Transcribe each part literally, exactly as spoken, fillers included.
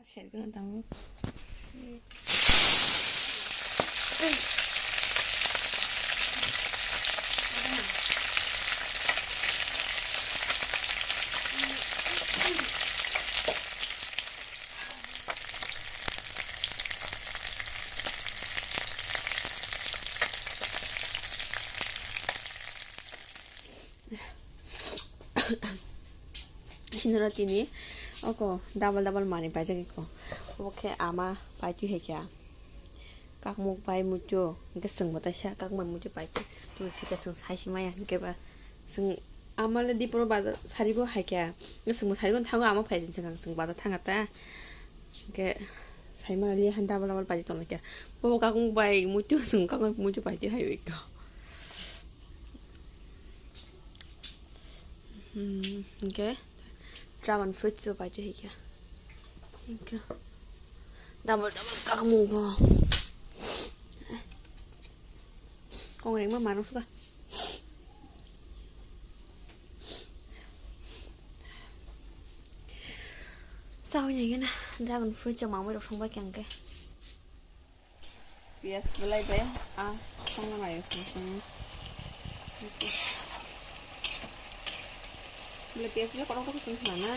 Sergano tabuk. Sinora tini oko double double manwi paijak iko. Obo khe ama paitwi hai khe kakmuk bai muitu, hwnkhe chwngbo taisa kakmuk bai muitu paitwi twi phika chwng sai se maya, hwnkhe ba chwng ama le Dipro bazar saribo hai khe, hwnkhe chwngbo saribo thango ama phai chwng, chwng bazar thanga ta, hwnkhe sai maya li han double double paitwi tongla khe. Bobo kakmuk bai muitu, chwng kakmuk bai muitu paitwi hai iko. Hmm, hwnkhe dragon fruit bo paitwi hai khe. Hwnkhe double double kakmung bo. Kong rengma manung suka. Sawi nai gana dragon fruit chwng mangwi rok songbai khe hwnkhe. Piyaj belai bai a songna naio song song. Bele piyaj bele kotor kotor song khna na.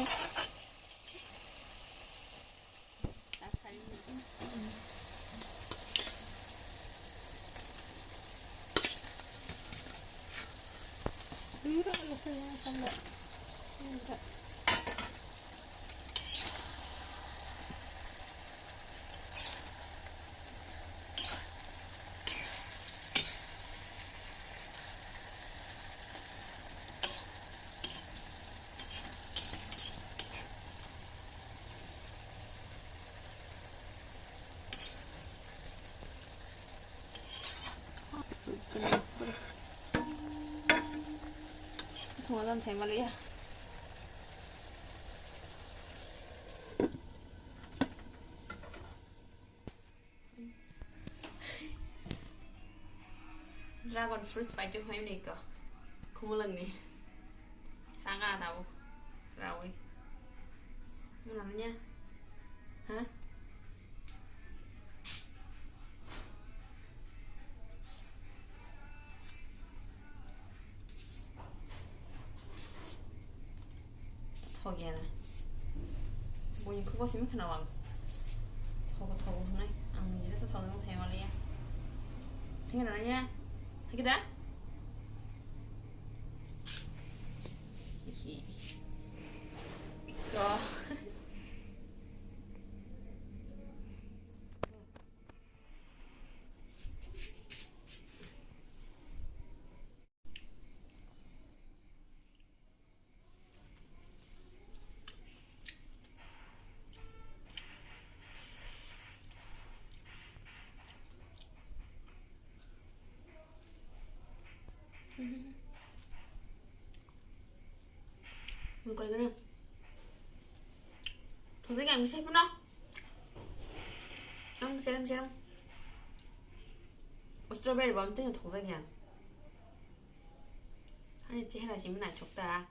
Thungo dan sai maliya. Dragon fruits paitwi hwnwi ko. Khumulwngni. Sanga tabuk. Rawi. Muna manya. Ha? Thok ya na. Buini khubo simi khna wal. Thogo, thogo hwnwi. Ang nijesa thogo, ang sai maliya. Thengna nanya. Hakida? Hihi. Iko. Mukol gana. Thongjakya ang bisai phano. Ang serem serem. Strawberry bo amtwi thongjakya. Ani chehra simi naithok ta.